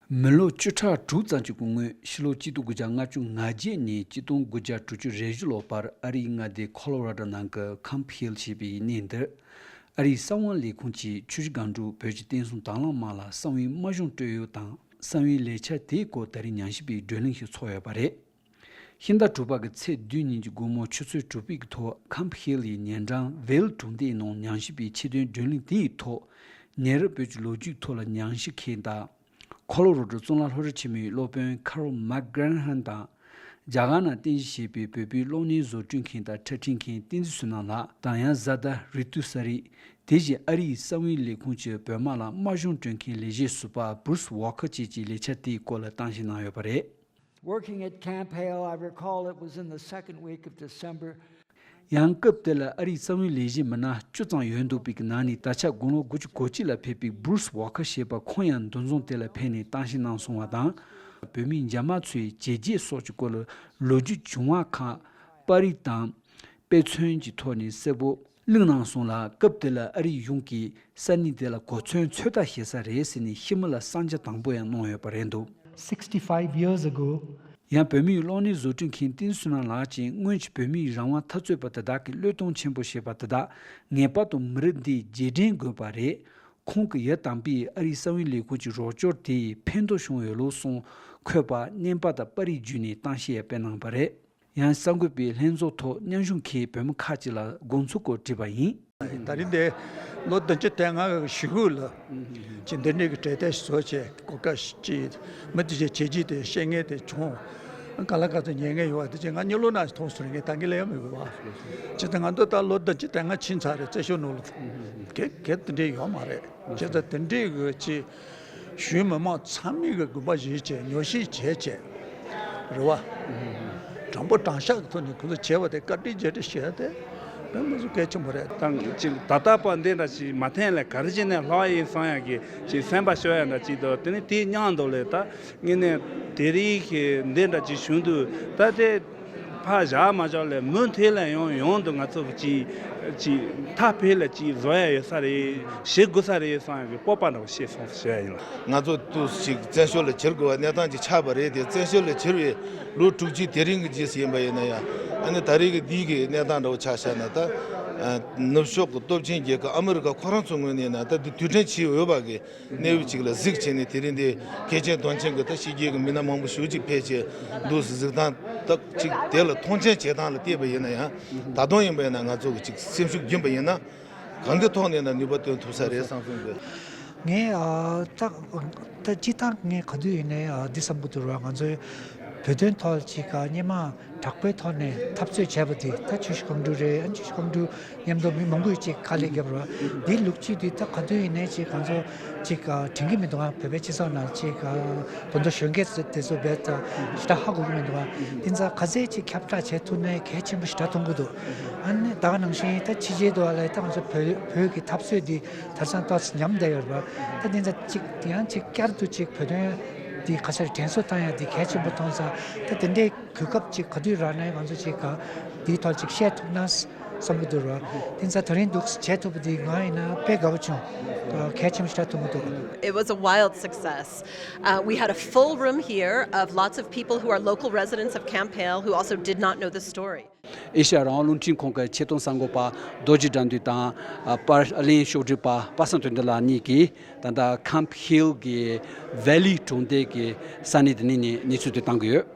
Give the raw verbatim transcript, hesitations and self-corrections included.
མི་ལོ་བཅུ་ཕྲག་དྲུག་ཙམ་ཅིག་གི་སྔོན། ཕྱི་ལོ་གཅིག་སྟོང་དགུ་བརྒྱ་ལྔ་བཅུ་ང་བརྒྱད་ནས་གཅིག་སྟོང་དགུ་བརྒྱ་དྲུག་ཅུ་རེ་བཞི་ལོ་བར་ཨ་རིའི་མངའ་སྡེ་ཁོ་ལོ་ར་ཌོ་ནང་གི་ཁམ་ཕི་ཧིལ་ཞེས་པའི་གནས་འདིར། ཨ་རིའི་གསང་བའི་ལས་ཁུངས་ཀྱིས་ཆུ་བཞི་སྒང་དྲུག་བོད་ཀྱི་བསྟན་སྲུང་དྭང་བླངས་དམག་ལ་གསང་བའི་དམག་གཞུང་སྤྲོད་ཡུལ་དང་། གསང་བའི་ལས་འཆར་དེའི་སྐོར་ད་རེས་ཉམས་ཞིབ་པའི་བགྲོ་གླེང་ཞིག་ཚོགས་ཡོད་པ་རེད། ཕྱི་ཟླ་དྲུག་པ་གི་ཚེས་བདུན་ཉིན་གྱི་དགོང་མོ་ཆུ་ཚོད་དྲུག་པའི་ཐོག་ཁམ་ཕི་ཧིལ་ཡི་ཉེ་འགྲམ་ཝེལ་གྲོང་སྡེའི་ནང་ཉམས་ཞིབ་པའི་ཆེད་དོན་བགྲོ་གླེང་དེའི་ཐོག་ཉེ་རབས་བོད་ཀྱི་ལོ་རྒྱུས་ཐོག་ལ་ཉམས་ཞིབ་མཁན་དང་། ཁོ་ལོ་རོ་ཌོ་གཙུག་ལག་སློབ་གྲྭ་ཆེན་མོའི་སློབ་དཔོན་ཁ་རོལ་མཱག་གྷར་ཧན་དང་། རྒྱ་གར་ནང་རྟེན་གཞི་བྱས་པའི་བོད་པའི་གློག་བརྙན་བཟོ་སྐྲུན་མཁན་དང་འཁྲབ་ཁྲིད་མཁན་བསྟན་འཛིན་བསོད་ནམས་ལགས་དང་། ཡང་བཟའ་ཟླ་རི་ཏུ་ས་རི། དེ་བཞིན་ཨ་རིའི་གསང་བའི་ལས་ཁུངས་ཀྱིས་བོད་དམག་ལ་དམག་གཞུང་སྤྲོད་མཁན་ལས་བྱེད་ཟུར་པ་Bruce Walker བཅས་ཀྱི་ལས་འཆར་དེའི་སྐོར་ལ་གཏམ་བཤད་གནང་ཡོད་པ་རེད། Working at Camp Hale, I recall it was in the second week of December. ཡང་སྐབས་དེ་ལ་ཨ་རིའི་གསང་བའི་ལས་བྱེད་མི་སྣ་བཅུ་ཙམ་ཡོད་འདུག་པའི་ནང་ནས། ད་ཆ་དགུང་ལོ་དགུ་བཅུ་གོ་གཅིག་ལ་ཕེབས་པའི་Bruce Walker ཞེས་པ་ཁོང་ཡང་འདུ་འཛོམས་དེ་ལ་ཕེབས་ནས་གཏམ་བཤད་གནང་སོང་བ་དང་། བོད་མི་འཇབ་དམག་ཚོའི་བྱས་རྗེས་སོགས་ཀྱི་སྐོར་ལ་ལོ་རྒྱུས་བྱུང་བ་ཁག་པར་རིས་དང་དཔེ་མཚོན་གྱི་ཐོག་ནས་གསལ་པོ་གླེང་གནང་སོང་ལ། སྐབས་དེ་ལ་ཨ་རིའི་གཞུང་གིས་ས་གནས་དེ་ལ་གོ་མཚོན་ཚོད་ལྟ་བྱེད་ས་རེད་ཟེར་ནས་ཤི་མི་ལ་གསང་རྒྱ་དང་པོ་ཡང་གནང་ཡོད་པ་རེད་འདུག། Sixty-five years ago, ཡང་བོད་མིའི་གློག་བརྙན་བཟོ་སྐྲུན་མཁན་བསྟན་འཛིན་བསོད་ནམས་ལགས་ཀྱིས། སྔོན་གྱི་བོད་མིའི་རང་དབང་འཐབ་རྩོད་པ་དེ་དག་གི་བློས་གཏོང་ཆེན་པོ་བྱས་པ་དེ་དག་ངེས་པར་དུ་མི་རིགས་འདིས་རྗེས་དྲན་དགོས་པ་རེད། ཁོང་གི་ཡུལ་དམ་པའི་ཨ་རིའི་གསང་བའི་ལས་ཁུངས་ཀྱི་རོགས་སྐྱོར་དེས་ཕན་ཐོགས་བྱུང་ཡོད་ལུགས་གསུངས། འཁོད་པ་བརྙན་པར་དང་པར་རིས་བརྒྱུད་ནས་གཏམ་བཤད་སྤེལ་གནང་བ་རེད། ཡང་གསར་འགོད་པས་ལྷན་ཚོགས་ཐོག་མཉམ་ཞུགས་མཁན་བོད་མི་ཁག་ཅིག་ལ་དགོངས་ཚུལ་སྐོར་དྲིས་པ་ཡིན། ད་རིང་འདི་ལོ་བདུན་ཅུ་དོན་ལྔ་གི་གཞུག་གུ་ལ་ཅིག་འདི་འདྲའི་གི་གྲོས་བསྡུར་བཟོ་བྱས། གོ་སྐབས་ཅིག་མི་དེ་ཅིག་བྱས་རྗེས་དེ་བཤད་མཁན་དེ་བྱུང་། ག་ལ་ག་ཚོད་ཉན་མཁན་ཡོད་པ་དེ་ཅིག་ང་གཉིད་ལོག་ན་མཐོང་སོང་། ངས་ད་གིན་ལ་ཡང་མི་དགོས་པ། ཅིག་ད་ང་ཚོ་ད་ལོ་བདུན་ཅུ་དོན་ལྔ་ཕྱིན་ཚར་རེད། རྩེ་ཤོག་ནང་ལ་གལ་གལ་དེ་འདྲའི་ཡོད་མ་རེད། བྱས་ཙང་དེ་འདྲའི་གི་ཅིག་གཞུང་མི་མང་ཚང་མས་གི་དགོངས་པ་བཞེས་བྱས། ཉོག་བཤད་བྱས་བྱས། རེད་བ། དྲང་པོ་དྲང་བཞག་གི་ཐོག་ནས་ཁོ་ཚོ་བྱས་པ་དེ་བཀའ་དྲིན་རྗེས་དྲན་ཞུ་ཡ་དེ་དཔེ་མི་སྲིད་གལ་ཆེན་པོ་རེད། དང་ཅིག་ད་ལྟ་བར་འདི་འདྲ་ཞིག་མ་ཐོན་ལ་ག་རེ་བྱས་ནས་ལྷག་ཡིན་བསམ་ཡ་གི་ཅིག་སེམས་པ་ཤོར་ཡ་འདྲ་ཅིག་འདུག། དེ་ནི་དེའི་མཉམ་དུ་ལས་ད་དངོས་གནས་དེ་རིང་གི་འདི་འདྲ་ཅིག་བྱུང་དུས་ད་དེ། ཕར་བཞག་མ་བཞག་ལས་མུ་མཐུད་ལ་ཡང་ཡང་དུ་ང་ཚོ་གི་ཅིག་ཅིག་མཐའ་འཕུར་ལ་ཅིག་བཟོ་ཡ་ཡོད་ས་རེད། བྱེད་དགོས་ས་རེད་བསམ་ཡ་གི་སྤོབས་པ་འདྲ་བོ་སྐྱེས་སོང་ཟེར་ཞུ་ཡ་ཡིན་ལ། ང་ཚོ་དུས་ཤིག་བཙན་བྱོལ་ལ་འཁྱེར་དགོས་པ་གནས་སྟངས་ཅིག་ཆགས་པ་རེད་དེ། བཙན་བྱོལ་ལ་འཁྱེར་བའི་ལོ་དྲུག་ཅུ་དེ་རིང་གི་རྗེས་སུ་ཡིན་པ་ཡིན་ན་ཡང་། ཨ་ནི་ད་རེས་ཀྱི་འདི་གི་གནས་སྟངས་འདྲ་བོ་ཆ་བཞག་ན། ད་ནུབ་ཕྱོགས་ཀྱི་སྟོབས་ཆེན་རྒྱལ་ཁབ་ཨ་མི་རི་ཀ་ཁོ་རང་ཚོའི་ངོས་ནས་ན་ད་འདི་དུས་དྲན་བྱེད་འོས་པ་གི་གནས་བབ་ཅིག་ལ་གཟིགས་བྱས་ནས། དེ་རིང་འདི་དགེ་ཆེ་འདོན་ཆེན་གྱི་ད་ཕྱི་རྒྱལ་གྱི་མི་སྣ་མང་པོ་ཞེ་ཅིག་ཕེབས་བྱས་འདུག་ཟེར། གཟིགས་སྟངས་ད་ཅིག་དེ་ལ་མཐོང་ཆེན་བྱེད་སྟངས་ལ་བལྟས་པ་ཡིན་ན་ཡང་། ད་དུང་ཡིན་པ་ཡིན་ན་ང་ཚོ་གི་ཅིག་སེམས་ཤུགས་རྒྱུན་པ་ཡིན་ན་གང་གི་ཐོག་ནས་ན་ནུས་པ་བཏོན་ཐུབ་ས་རེད་བསམ་སོང་གི། ངས་ཨ་ད་ད་སྤྱིར་བཏང་ངས་ག་དུས་ཡིན་ནའི་ཨ་འདི་བསམ་གི་འདུག་ར། ང་ཚོའི་བོད་དོན་ཐོག་ཅིག་ག་སྔོན་མ་དྲག་པོའི་ཐོག་ནས་འཐབ་རྩོད་བྱས་པ་དེ། ད་ཆུ་བཞི་སྒང་དྲུག་རེད། ཨ་ཆུ་བཞི་སྒང་དྲུག་མཉམ་དུ་མི་མང་པོས་ཅིག་དཀའ་ལས་བརྒྱབ་ར། འདིའི་ལོ་རྒྱུས་འདི་ད་ག་དུས་ཡིན་ནའི་ཅིག་ང་ཚོ་ཅིག་དྲན་གྱི་མི་འདུག་ཨ། བོད་པའི་སྤྱི་ཚོགས་ནང་ཅིག་དོན་དུ་གཞོན་སྐྱེས་དེ་ཚོ་བས་ད་ཞེ་དྲག་ཧ་གོ་གི་མི་འདུག་ཨ། དེ་ཚོ་ག་ཚད་ཅིག་ཁྱབ་བསྒྲགས་བྱེད་ཐུབ་ནའི་གལ་ཆེན་པོ་ཞེ་དྲག་མཐོང་གི་འདུག། ཨ་ནི་ད་ག་ནང་བཞིན་ད་ཕྱི་རྒྱལ་དུ་ཨ་ལ་ད་ང་ཚོ་བོད་བོད་ཀྱི་འཐབ་རྩོད་འདི་དེང་སང་ཏོག་ཙམ་ཉམས་བསྡད་ཡོད་རེད་པ། ད་དེ་ཚོ་ཅིག་ཡང་ཅིག་བསྐྱར་དུ་ཅིག་བོད་དོན་འདི་ག་ཚད་དྲན་གསོ་བཏང་ཡ་འདི་གལ་ཆེན་པོ་མཐོང་ཙང་། ད་དེ་འདྲའི་གོ་སྐབས་ཅིག་ག་དུས་རག་ནའི་ང་ཚོ་ཅིག་ག་འདིའི་ཐོག་ཅིག་བཤད་ཐུབ་ན་བསམ་གྱི་འདུག་ར། དེ་ཚོ་ད་རིང་འདུག་བྱེད་ཐུབ་པ་འདི་ང་ཡིན་ན་དཔེ་དགའ་པོ་བྱུང་། གལ་ཆེན་པོ་ཞེ་དྲག་མཐོང་གི་འདུག། It was a wild success. Uh, we had a full room here of lots of people who are local residents of Camp Hale who also did not know the story. ཨེ་ཤ་ཡ་རང་དབང་རླུང་འཕྲིན་ཁང་གི་ཆེད་གཏོང་གསར་འགོད་པ་རྡོ་རྗེ་དགྲ་འདུལ་དང་། ཨ་པར་ཨ་ལན་ཤོག་སྒྲིག་པ་པ་སངས་དོན་ལྡན་ལགས་གཉིས་ཀྱིས་ད་ལྟ་ཁམ་ཕི་ཧིལ་གྱི་ཝེ་ལི་གྲོང་སྡེ་གི་ས་གནས་དེ་ནས་ནས་གནས་ཚུལ་དེ་བཏང་གི་ཡོད།